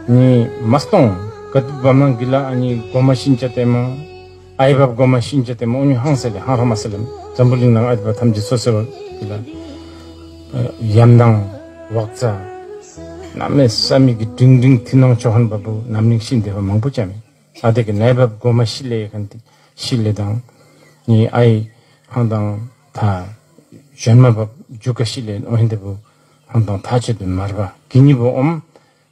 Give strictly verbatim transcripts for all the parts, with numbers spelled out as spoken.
ནི་མ་སྟོང་། ག་དུ་བབ་ན་གི་ལ་ཨ་ནི་སྒོ་མ་ཤིན་ཅ་ཏེ་མ། ཨའི་བབ་སྒོ་མ་ཤིན་ཅ་ཏེ་མ་ཨུ་ཉུ་ཧང་སེ་ལེ་ཧང་ཧང་མ་སེ་ལེ། འཛམ་བུ་གླིང་ནང་ཨ་དི་བ་ཐམས་ཅད་སོ་སེ་བ་གི་ལ། ཡམ་དང་བག་ཚ། ན་མེ་ས་མི་གི་འབྲིང་འབྲིང་ཐི་ནང་ཆོ་ཧན་བབ་བུ་ནམ་ནིང་ཤིན་ཏེ་བ་མང་པོ་ཅ་མེ། ཨ་དེ་གི་ནའི་བབ་སྒོ་མ་ཤི་ལེ་ཡེ་ཁན་ཏི་ཤི་ལེ་དང་། ནི་ཨའི་ཧང་དང་ཐ་གཞོན་མ་བབ་ཇུ་ཀ་ཤི་ལེ་ཨོ་ཧན་ཏེ་བུ་ཧང་དང་ཐ་ཆེ་དུ་མར་བ་གི་ཉི་བུ་ཨོམ།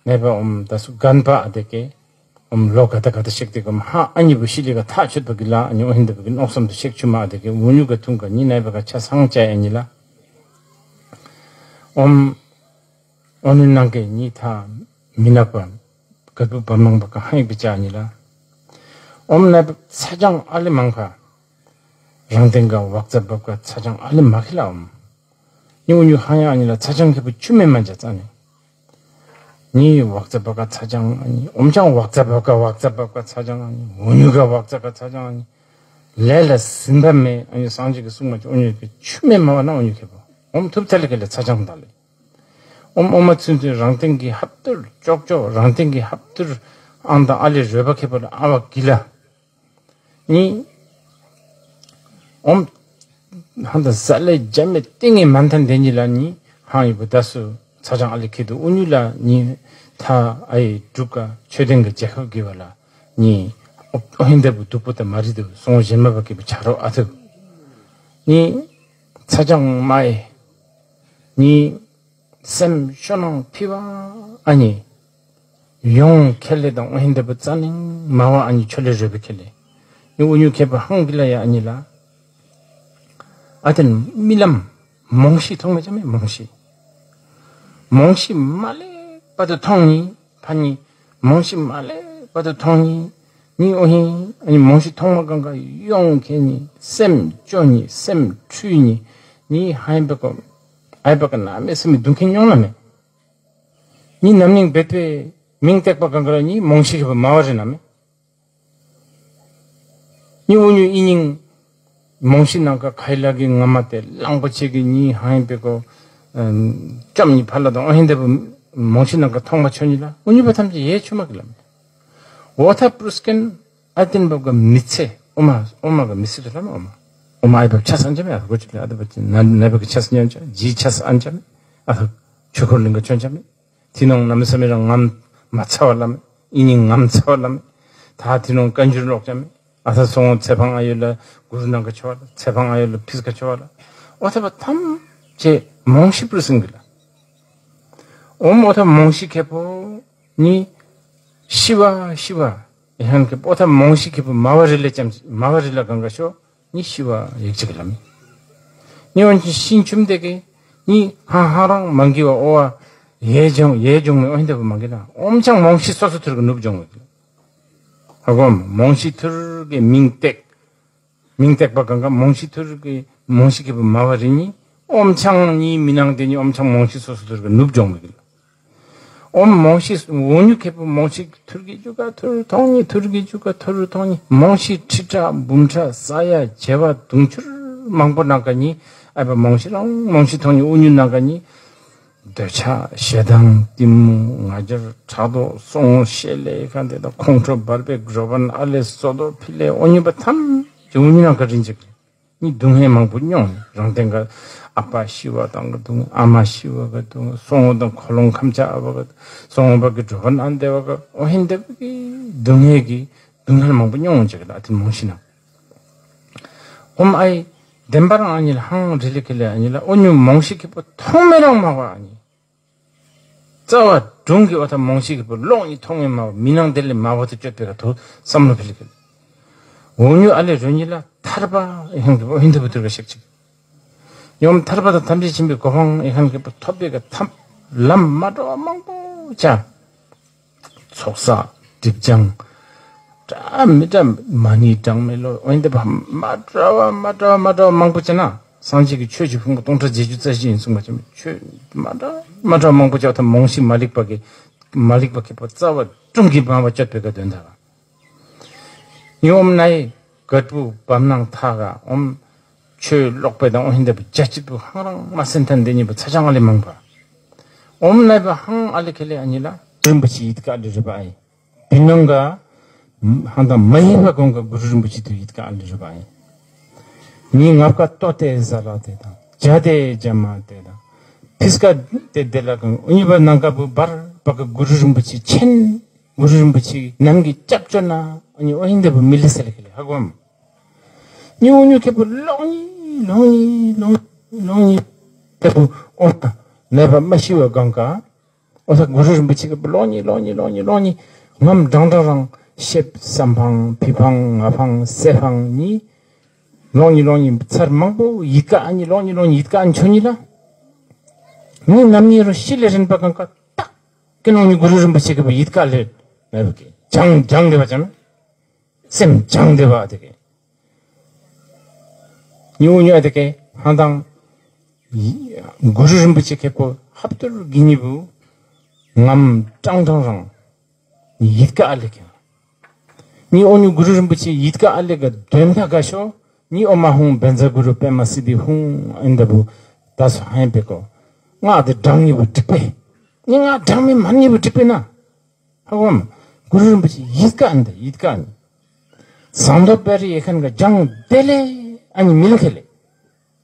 ནའི་བ་ཨོམ་ད་སུ་གན་པ་ཨ་དེ་གེ་ཨོམ་ལོ་ག་ད་ག་ད་ཤེག་ཏེ་གོམ་ཧ་ཨ་ཉི་བུ་ཤི་ལེ་ག་ཐ་ཆོད་པ་གི་ལ་ཨ་ཉི་ཨོ་ཧན་ཏེ་བུ་གི་ནོག་སམ་དུ་ཤེག་ཆུ་མ་ཨ་དེ་གེ་ཨུ་ཉུ་ག་ཐུང་ག་ཉི་ནའི་བ་ག་ཆ་སང་ཅ་ཨ་ཉི་ལ། ཨོམ། ཨོ་ནི་ནང་གེ་ཉི་ཐ་མི་ནག་པ། ག་བུ་བབ་ནང་བ་ག་ཧ་ཡིག་པི་ཅ་ཨ་ཉི་ལ། ཨོམ་ནའི་བ་ཚ་ཅང་ཨ་ལེ་མང་ཁ། རང་སྟེང་ག་བག་ཚ་བབ་ག་ཚ་ཅང་ཨ་ལེ་མ་ཁི་ལ་ཨོམ། ཉི་ཨུ་ཉུ་ཧ་ཡང་ཨ་ཉི་ལ་ཚ་ཅང་ཁེ་བུ་ཆུ་མེ་མ་ཅ་ཙ་ནི། ཉི་བག་ཚ་བབ་ག་ཚ་ཅང་ཨ་ཉི། ཨོམ་ཅང་བག་ཚ་བབ་ག་བག་ཚ་བབ་ག་ཚ་ཅང་ཨ་ཉི། ཨུ་ཉུ་ག་བག་ཚ་ག་ཚ་ཅང་ཨ་ཉི། ལས་ལ་ཟིན་པ་མེ་ཨ་ཉི་སང་ཅིག་གི་སུང་མ་ཅ་ཨུ་ཉུ་གི་ཆུ་མེ་མ་བ་ན་ཨུ་ཉུ་ཁེ་བུ་ཨོམ་ཐུབ་ཚ་ལེ་གེ་ལེ་ཚ་ཅང་ད་ལེ། ཨོམ་ཨོ་མ་ཚུན་ཚུན་རང་སྟེང་གི་ཧབ་ཏུར་ཅོག་ཅོག་རང་སྟེང་གི་ཧབ་ཏུར་ཨང་དང་ཨ་ལེ་རོལ་པ་ཁེ་བུ་ལ་ཨ་བ་གི་ལ། ནི། ཨོམ། ཧང་དང་ས་ལེ་ཇ་མེ་ཏིང་ངེ་མན་ཐན་དེ་ཉི་ལ་ནི་ཧང་ཡི་བུ་ད་སུ་ཚ་ཅང་ཨ་ལེ་ཁེ་དུ་ཨུ་ཉུ་ལ་ནི་ཐ་ཨའི་དྲུག་ག་ཆོས་ལྡན་གི་རྒྱལ་ཁབ་གི་བ་ལ་ནི་ཨོ་ཧིན་ད་བུ་དུག་པོ་ད་མ་རི་དུ་སོང་ཞན་མ་བ་གི་བུ་ཆ་རོ་ཨ་ཐུ་ནི་ཚ་ཅང་མ་ཨེ་ནི། སེམས་ཤོ་ནང་ཕི་བ་ཨ་ནི། ཡོང་ཁེ་ལེ་དང་ཨོ་ཧིན་དེ་བུ་རྩ་ནིང་མ་བ་ཨ་ནི་ཆོ་ལེ་རོལ་པའི་ཁེ་ལེ། ནི་ཨུ་ཉུ་ཁེ་བུ་ཧང་གི་ལ་ཡ་ཨ་ནི་ལ། ཨ་ཏན་རྨི་ལམ། མོང་ཤི་ཐོང་མེ་ཅ་མེ་མོང་ཤི། མོང་ཤི་མ་ལེ་པ་དུ་ཐོང་ནི་ཕ་ནི། མོང་ཤི་མ་ལེ་པ་དུ་ཐོང་ནི། ནི་ཨོ་ཧིན་ཨ་ནི་མོང་ཤི་ཐོང་མ་གང་ག་ཡོང་ཁེ་ནི་སེམས་ཅོ་ནི་སེམས་འཁྲུལ་ནི། ནི་ཧ་ཡིན་པེ་ཀོ། ཨའི་བ་ག་ན་མེ་སེ་མི་དུང་ཁེ་ཉོང་ན་མེ། ནི་ནམ་ནིང་བེད་པེ་མིང་བཏེག་པ་གང་ག་ར་ནི་མོང་ཤི་ཁེ་བུ་མ་བ་རེ་ན་མེ། ནི་ཨུ་ཉུ་ཨི་ཉིང་མོང་ཤི་ནང་ག་ཁའི་ལ་གི་ང་མ་ཏེ་གླང་པོ་ཆེ་གི་ནི་ཧ་ཡིན་པེ་ཀོ། ཅམ་ནི་ཕ་ལ་དང་ཨོ་ཧིན་དེ་བུ་མོང་ཤི་ནང་ག་ཐོང་མ་ཆོ་ནི་ལ་ཨུ་ཉུ་བ་ཐམས་ཅད་ཡེ་ཆུ་མ་གི་ལ་མེ། འོ་ཐ་པུ་རུ་སྐན། ཨ་ཏན་བབ་ག་མི་ཚེ་ཨོ་མ་ཨོ་མ་ག་མི་ཚེ་རེ་ལ་མ་ཨོ་མ། ཨོ་མ་ཨའི་བབ་ཆ་སང་ཅ་མེ་ཨ་གོ་ཅི་ཨ་ཏ་བ་ཅི་ན་ན་བ་གི་ཆ་སང་ཉམ་ཅ་ཇི་ཆ་སང་ཨན་ཅ་མེ་ཨ་ཐ་ཆོས་འཁོར་གླིང་ག་ཆོན་ཅ་མེ། ཐི་ནོང་ན་མི་ས་མེ་རང་ངམ་མ་ཚ་བ་ལ་མེ་ཨི་ཉིང་ངམ་ཚ་བ་ལ་མེ། ཐ་ཐི་ནོང་ཀན་ཇུར་ལོག་ཅ་མེ་ཨ་ཐ་སོང་ཚེ་ཕང་ཨ་ཡོ་ལ་གུ་རུ་ནང་ག་ཆོ་བ་ལ་ཚེ་ཕང་ཨ་ཡོ་ལ་ཕིས་ག་ཆོ་བ་ལ་ཨོ་ཐ་བ་ཐམས་ཅད་མོང་ཤི་པུ་རུ་སིང་གི་ལ་ཨོ་མ་ཨོ་ཐ་མོང་ཤི་ཁེ་པོ་ནི་ཤི་བ་ཤི་བ། ཡང་གི་པོ་ཐ་མོང་ཤི་ཁེ་པོ་མ་བ་རི་ལ་ཅམ་མ་བ་རི་ལ་གང་ག་ཤོ་ནི་ཤི་བ་ཡིག་ཅིག་ལ་མི། ནི་འོན་ཀྱང་ཤིང་ཆུམ་དེ་གི་ནི་ཧ་ཧ་རང་མང་གི་བ་ཨོ་བ་ཡེ་ཇོང་ཡེ་ཇོང་མི་ཨོ་ཧིན་དེ་བུ་མང་གི་ན་ཨོམ་ཆང་མོང་ཤི་སོ་སོ་ཐུར་གི་ནུབ་ཇོང་མི་གི། ཧ་གོ་མོང་ཤི་ཐུར་གི་མིང་བཏེག་མིང་བཏེག་པ་གང་ག་མོང་ཤི་ཐུར་གི་མོང་ཤི་ཁེ་པོ་མ་བ་རི་ནི་ཨོམ་ཆང་ནི་མི་ནང་དེ་ནི་ཨོམ་ཆང་མོང་ཤི་སོ་སོ་ཐུར་གི་ནུབ་ཇོང་མི་གི་ལ། ཨོམ་མོང་ཤི་འོ་ཉུ་ཁེ་པོ་མོང་ཤི་ཐུར་གི་ཇུ་ག་ཐུར་ཐོང་ནི་ཐུར་གི་ཇུ་ག་ཐུར་ཐོང་ནི་མོང་ཤི་ཁྲི་ཁྲ་འབུམ་ཁྲ་ས་ཡ་བྱེ་བ་དུང་ཕྱུར་མང་པོ་ནང་ག་ནི་ཨ་བ་མོང་ཤི་རང་མོང་ཤི་ཐོང་ནི་འོ་ཉུ་ནང་ག་ནི་འདོད་ཆགས་ཞེ་སྡང་གཏི་མུག་ང་རྒྱལ་ཕྲག་དོག་སོང་ཤེས་ལས་ཁ་འདི་དང་ཁོང་ཁྲོ་བར་པའི་འགྲོ་བ་ཨ་ལས་སོ་དོ་ཕི་ལས་འོ་ཉུ་པ་ཐམས་ཅད་འོ་ཉུ་ནང་ག་རིན་ཅིག་རེད། ནི་སྡུག་བསྔལ་མང་པོ་མྱོང་། རང་སྟེང་ག་ཨ་ཕ་ཤི་བ་དང་གི་སྡུག་བསྔལ། ཨ་མ་ཤི་བ་གི་སྡུག་བསྔལ། སོང་བ་དང་ཁོ་ལོང་ཁམས་ཆ་ཨ་བ་གི་སོང་བ་གི་འགྲོ་བ་ཨན་དེ་བ་གི་ཨོ་ཧིན་དེ་བ་གི་སྡུག་བསྔལ་གི་སྡུག་བསྔལ་མང་པོ་མྱོང་ཅིག་ལ་ཨ་ཏི་མོང་ཤི་ན། ཨོམ་ཨའི་བདེན་པ་རང་ཨ་ཉི་ལ་ཧང་རི་ལི་ཁི་ལི་ཨ་ཉི་ལ་ཨོ་ཉུ་མོང་ཤི་ཁི་པོ་ཐོང་མེ་རང་མ་བ་ཨ་ཉི། རྩ་བ་སྒྲུང་གི་འོ་ཐ་མོང་ཤི་ཁི་པོ་ལོག་ཉི་ཐོང་ངེ་མ་བ་མི་ནང་དེ་ལས་མ་བ་དུ་སྤྱོད་པའི་ག་ཐོ་བསམ་བློ་ཕི་ལི་ཁི་ལི། འོ་ཉུ་ཨ་ལེ་རོ་ཉི་ལ་ཐར་པ་ཨེ་ཧང་གི་པོ་ཧིན་དུ་བུ་ཐུར་ག་ཤེག་ཅིག་ཡོམ་ཐར་པ་དང་ཐམས་ཅད་མཁྱེན་པའི་གོ་འཕང་ཨེ་ཧང་གི་པོ་ཐོབ་པའི་ག་ཐམ་ལམ་མ་འགྲོ་བ་མང་པོ་ཅ། ཚོགས་བསགས་སྒྲིབ་སྦྱང་། འདྲ་མི་འདྲ་མ་ཎི་གྲངས་མེད་ལོ་འོན་ཏེ་བ་མ་འདྲ་བ་མ་འདྲ་བ་མ་འདྲ་བ་མང་པོ་བྱས་ན་སངས་རྒྱས་ཀྱི་ཆོས་ཀྱི་ཕུང་པོ་སྟོང་ཕྲག་བརྒྱད་ཅུ་རྩ་བཞི་ཡིན་གསུངས་པ་ཅན་ཆོས་མ་འདྲ་མ་འདྲ་བ་མང་པོ་བྱས་ཐ་མོང་ཤི་མ་ལེགས་པ་གི་མ་ལེགས་པ་ཁེ་པོ་རྩ་བ་ཀྲུང་གི་བང་བ་གཅོད་པའི་ག་དོན་དག་ཡོམ་ནའི་གད་བུ་བམ་ནང་ཐག་ག་ཨོམ། ཆོས་ཀློག་པའི་དང་ཨོ་ཧིན་དེ་བུ་རྒྱ་སྐྱིད་པོ་ཧང་རང་མ་སེན་ཐན་དེ་གཉིས་པོ་ཚ་ཆང་ཨ་ལེ་མང་པ། ཨོམ་ནའི་བ་ཧང་ཨ་ལེ་ཁེ་ལེ་ཨ་ཉི་ལ་ རིན་པོ་ཆེ་ཡིད་ཀ་ལི་རི་བ་ཨེ། བི་ནང་ག་ཧང་དང་མ་ཡིན་པ་གང་ག་གུ་རུ་རིན་པོ་ཆེ་དུ་ཡིད་ཀ་ལི་རི་བ་ཨེ། ཉིན་ངབ་ཀ་ཏོ་ཏེ་ཟ་ལ་ཏེ་དང་ཇ་ཏེ་ཇ་མ་ཏེ་དང་ཕིས་ཀ་ཏེ་ཏེ་ལ་གང་ཨུ་ཉི་བ་ནང་ག་བུ་བར་བ་ག་གུ་རུ་རིན་པོ་ཆེ་ཆེན། གུ་རུ་རིན་པོ་ཆེ་ནམ་གི་སྐྱབས་བཅོལ་ན་ཨ་ནི་ཨོ་ཧིན་དེ་བུ་མི་ལི་སེ་ལི་ཁེ་ལི་ཧ་གོ་མ། ཉི་འུ་ཉུ་ཁེ་བུ་ལོང་ཉི་ལོང་ཉི་ལོང་ཉི་ལོང་ཉི་ཁེ་བུ་ཨོ་ཏ་ནེ་བ་མ་ཤི་བ་གང་ག་ཨོ་ཏ་གུ་རུ་རིན་པོ་ཆེ་ཁེ་བུ་ལོང་ཉི་ལོང་ཉི་ལོང་ཉི་ལོང་ཉི་ངམ་འབྲང་འབྲང་རང་ཤེབ་སམ་ཕང་ཕི་ཕང་ང་ཕང་སེ་ཕང་ཉི་ལོང་ཉི་ལོང་ཉི་ཚར་མང་པོ་ཡིད་ཀ་ཨ་ནི་ལོང་ཉི་ལོང་ཉི་ཡིད་ཀ་ཨ་ནི་ཆོ་ཉི་ལ་ཉི་ནམ་ཉི་རུ་ཤི་ལེ་རིན་པ་གང་ག་ཏག་ཀེ་ནོ་ཉི་གུ་རུ་རིན་པོ་ཆེ་གི་བུ་ཡིད་ཀ་ལེ་མེ་བུ་ཀེ་ཇང་ཇང་ལེ་བ་ཅམ་སེམས་ཇང་ལེ་བ་དེ་ཀེ་ཉི་འུ་ཉུ་ཨ་དེ་ཀེ་ཧང་དང་གུ་རུ་རིན་པོ་ཆེ་ཁེ་པོ་ཧབ་ཏུར་གི་ཉི་བུ་ངམ་ཀྲང་ཀྲང་རང་ཡིད་ཀ་ཨ་ལེ་ཀེ་ཉི་འུ་ཉུ་གུ་རུ་རིན་པོ་ཆེ་ཡིད་ཀ་ཨ་ལེ་ག་དོན་ད་ག་ཤོ། ཉི་ཨོ་མ་ཧུང་བན་ཛ་གུ་རུ་པད་མ་སིདྡྷི་ཧུང་ཨིན་ད་བུ་ད་སོ་ཧན་པེ་ཀོ། ང་དེ་གྲངས་ཉི་བུ་འགྲིག་པེ། ཉི་ང་གྲངས་མི་མ་ཉི་བུ་འགྲིག་པེ་ན། ཧ་གོ་མ། གུ་རུ་རིན་པོ་ཆེ་ཡིད་ཀ་ཨིན་ད་ཡིད་ཀ་ཨིན། ཟངས་མདོག་དཔལ་རི་ཡེ་ཁན་ག་ཇང་དེ་ལེ་ཨ་ནི་མི་ལ་ཁེ་ལེ།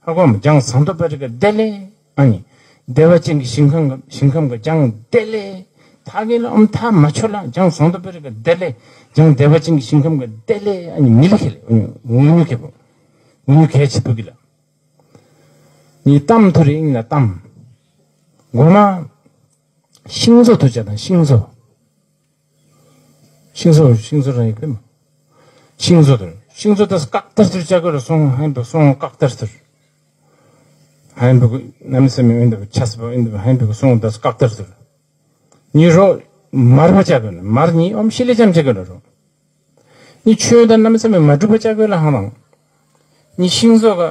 ཧ་གོ་མ། ཇང་ཟངས་མདོག་དཔལ་རི་ག་དེ་ལེ། ཨ་ནི། བདེ་བ་ཅན་གྱི་ཞིང་ཁམས་ཀྱི་ཞིང་ཁམས་ཀྱི་ལྗང་བདེ་ལེགས། ཐག་གི་ལ་ཨམ་ཐག་མ་ཆོད་ལ་ལྗང་ཟངས་མདོག་དཔལ་རི་ག་བདེ་ལེགས། ལྗང་བདེ་བ་ཅན་གྱི་ཞིང་ཁམས་ཀྱི་བདེ་ལེགས། ཨ་ནི་མི་ལ་ཁེ་ལེ། འུ་ཉུ་ཁེ་པོ། འུ་ཉུ་ཁེ་ཆི་པོ་གི་ལ། ནི་གཏམ་ཐུར་ཨིན་ལ་གཏམ། མགོ་མ། ཤིང་བཟོ་ཐུར་བྱ་དང་ཤིང་བཟོ། ཤིང་བཟོ་ཤིང་བཟོ་རང་ཡིག་ལེམ། ཤིང་བཟོ་ཐུར་ཤིང་བཟོ་དེ་བཀག་ཐར་ཐུར་བྱ་དགོས་ར་སོང་ཧན་པོ་སོང་བཀག་ཐར་ཐུར། ཧན་པོ་གི་ནམ་སེ་མི་འོན་དེ་ཆ་སི་པོ་འོན་དེ་ཧན་པོ་གི་སོང་དེ་བཀག་ཐར་ཐུར། ཉི་རོ་མར་བ་བྱ་དགོས་ན་མར་ཉི་ཨོམ་ཤི་ལེ་ཅམ་བྱ་དགོས་ན་རོ། ཉི་ཆོས་དང་ནམ་སེ་མི་མ་གྲུབ་པ་བྱ་དགོས་ལ་ཧང་རང་། ཉི་ཤིང་བཟོ་ག་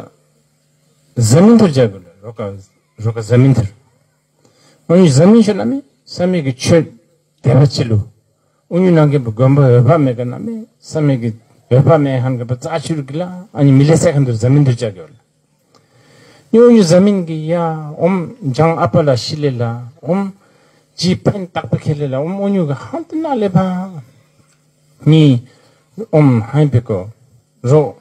ཟ་མིན་ཐུར་བྱ་དགོས་ལ་རོ་ག་རོ་ག་ཟ་མིན་ཐུར། ཨོ་ཉི་ཟ་མིན་ཤོ་ན་མི་ས་མི་གི་ཆོས་བདེ་བ་ཅི་ལུ། ཨུ་ཉུ་ནང་གི་དགོན་པ་འོད་དཔག་མེད་ཀྱི་ནང་མི་བསམ་མེད་ཀྱི་འོད་དཔག་མེད་ཧན་གི་པ་རྩ་ཆུ་རུ་གི་ལ་ཨ་ནི་མི་ལེ་སེ་ཁན་དུ་ཟ་མིན་དུ་བཅའ་གི་ཡོད་ལ། ཉུ་ཨུ་ཉུ་ཟ་མིན་གི་ཡ་ཨོམ་འཇང་ཨ་པ་ལ་ཤི་ལེ་ལ་ཨོམ་ཇི་ཕན་བཏགས་པའི་ཁེ་ལེ་ལ་ཨོམ་ཨུ་ཉུ་གི་ཧན་དུ་ན་ལེ་པ། ཉི་ཨོམ་ཧན་པེ་ཀོ་རོ་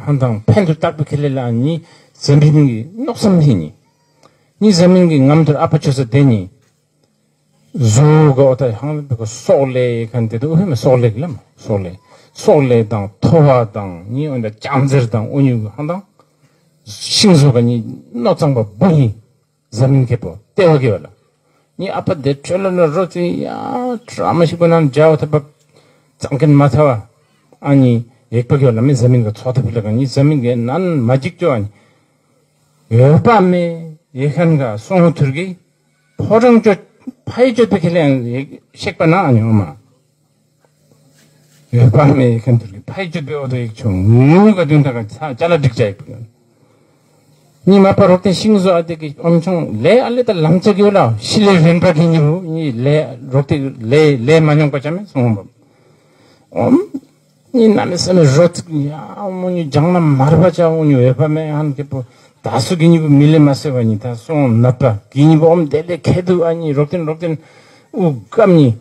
ཧན་དང་ཕན་དུ་བཏགས་པའི་ཁེ་ལེ་ལ་ཉི་ཟ་མིན་གི་ནོག་སམ་ཧི་ཉི། ཉི་ཟ་མིན་གི་ངམ་དུར་ཨ་པ་ཆོ་ས་དེ་ཉི། བཟོ་གོ་ད་ཧང་པེ་ཀོ་སོག་ལེ་ཁན་དེ་དུ་ཧེ་མ་སོག་ལེ་གི་ལམ་སོག་ལེ། སོག་ལེ་དང་ཐོ་བ་དང་ཉི་འོན་ད་ལྕང་ཟེར་དང་ཨུ་ཉུ་ཧང་དང་། ཤིང་བཟོ་ག་ཉི་ནོ་ཚང་པ་བུ་ཉི་ཟ་མིན་ཁེ་པོ་ལྟེ་བ་གི་བ་ལ། ཉི་ཨ་པ་དེ་ཁྲོད་ལ་ལ་རོ་ཙི་ཡ་ཁྲ་མ་ཤི་པ་ནང་འཇའ་བ་ཐ་པ་ཙང་ཁན་མ་ཐ་བ། ཨ་ཉི་ཡེག་པ་གི་བ་ལ་མི་ཟ་མིན་གི་ཚོགས་ཐ་པི་ལ་ག་ཉི་ཟ་མིན་གི་ནན་མ་འཇིག་ཅོ་ཨ་ཉི། འོད་དཔག་མེད་ཡེ་ཁན་ག་སོང་ཐུར་གི་ཕོ་བྲང་གཅོད་ཕ་ཡི་གཅོད་པའི་ཁེ་ལེ་ཡང་ཡེག་ཤེག་པ་ན་ཨ་ཉོ་མ། འོད་དཔག་མེད་ཡེ་ཁན་ཐུར་གི་ཕ་ཡི་གཅོད་པའི་འོ་དོ་ཡེག་ཆུང་ངུ་ག་དུན་ཐ་ག་ཅ་ལ་འགྲིག་ཅ་ཡེག་པ་ཉི་མ་པ་རོག་ཏེ་ཤིང་བཟོ་ཨ་དེ་གི་ཨོམ་ཆུང་ལེ་ཨ་ལེ་ད་ལམ་ཅ་གི་ལ་ཤི་ལེ་རིན་པ་གི་ཉི་བུ་ཉི་ལེ་རོག་ཏེ་ལེ་ལེ་མ་ཉོང་པ་ཅ་མེ་སོང་བ། ཨོམ། ཉི་ནམ་སེ་མེ་རོ་ཚིག་ཡ་མོ་ཉི་ལྗང་ན་མར་བ་ཅ་འོ་ཉི་འོད་དཔག་མེད་ཧན་ཁེ་པོ་ད་སུ་གི་ཉི་བུ་མི་ལེ་མ་སེ་བ་ཉི་ད་སོང་ན་པ་གི་ཉི་བུ་ཨོམ་དེ་ལེ་ཁེ་དུ་ཨ་ཉི་རོག་ཏེན་རོག་ཏེན་ཨུ་ཀམ་ཉི།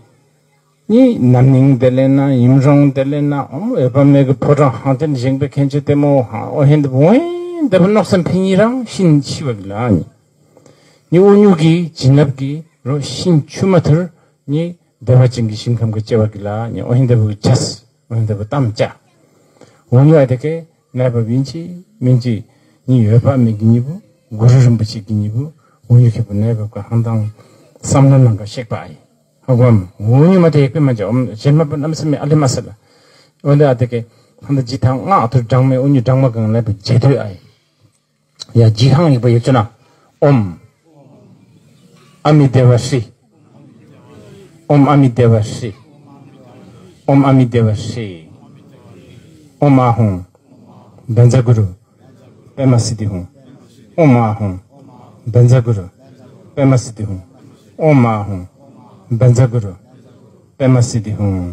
ཉི་ནམ་ནིང་དེ་ལེ་ན་ཡིམ་རོང་དེ་ལེ་ན་ཨོམ་འོད་དཔག་མེད་གི་ཕོ་བྲང་ཧང་ཏེན་བཞེངས་པའི་ཁན་ཆེ་ཏེ་མོ་ཧང་ཨོ་ཧེན་དུ་བོ་ཨེན་དེ་བུ་ནོག་སམ་ཕི་ཉི་རང་ཤིན་ཤི་བ་གི་ལ་ཉི། ཉི་ཨུ་ཉུ་གི་བྱིན་རླབས་གི་རོ་ཤིན་ཆུ་མ་ཐུར་ཉི། བདེ་བ་ཅན་གྱི་ཞིང་ཁམས་ཀྱི་སྐྱེ་བ་གི་ལ་ཉི་འོ་ཧིན་དེ་བུ་ཅས་འོ་ཧིན་དེ་བུ་གཏམ་ཅ། འོ་ཉི་ཨ་དེ་ཀེ་ནད་པ་བིན་ཅི་མིན་ཅི་ཉི་འོད་དཔག་མེད་ཀྱི་ཉི་བུ་གུ་རུ་རིན་པོ་ཆེ་གི་ཉི་བུ་འོ་ཉི་ཁེ་པོ་ནད་པ་ཀ་ཧང་དང་བསམ་བློ་ནང་ག་ཤེག་པ་ཨི་ཧ་གོ་མ། འོ་ཉི་མ་དེ་ཡེག་པེ་མ་ཅ་འོ་གཞན་མ་པ་ནམ་སེ་མེ་ཨ་ལེ་མ་སེ་ལ་འོ་དེ་ཨ་དེ་ཀེ་ཧང་དང་ཇི་ཐང་ང་ཐུར་གྲངས་མེ་འོ་ཉི་གྲངས་མ་གང་ལེ་པ་ཇེ་དོད་ཨི། ཡ་ཇི་ཧང་ཡིག་པ་ཡོད་ཅོ་ན། ཨོམ། ཨ་མི་དེ་བ་ཧྲི། ཨོམ་ཨ་མི་དེ་བ་ཧྲི། ཨོམ་ཨ་མི་དེ་བ་ཧྲི། ཨོམ་ཨ་ཧོང་། བཛྲ་གུ་རུ། པདྨ་སིདྡྷི་ཧོང་། ཨོམ་ཨ་ཧོང་། བཛྲ་གུ་རུ། པདྨ་སིདྡྷི་ཧོང་། ཨོམ་ཨ་ཧོང་། བཛྲ་གུ་རུ། པདྨ་སིདྡྷི་ཧོང་།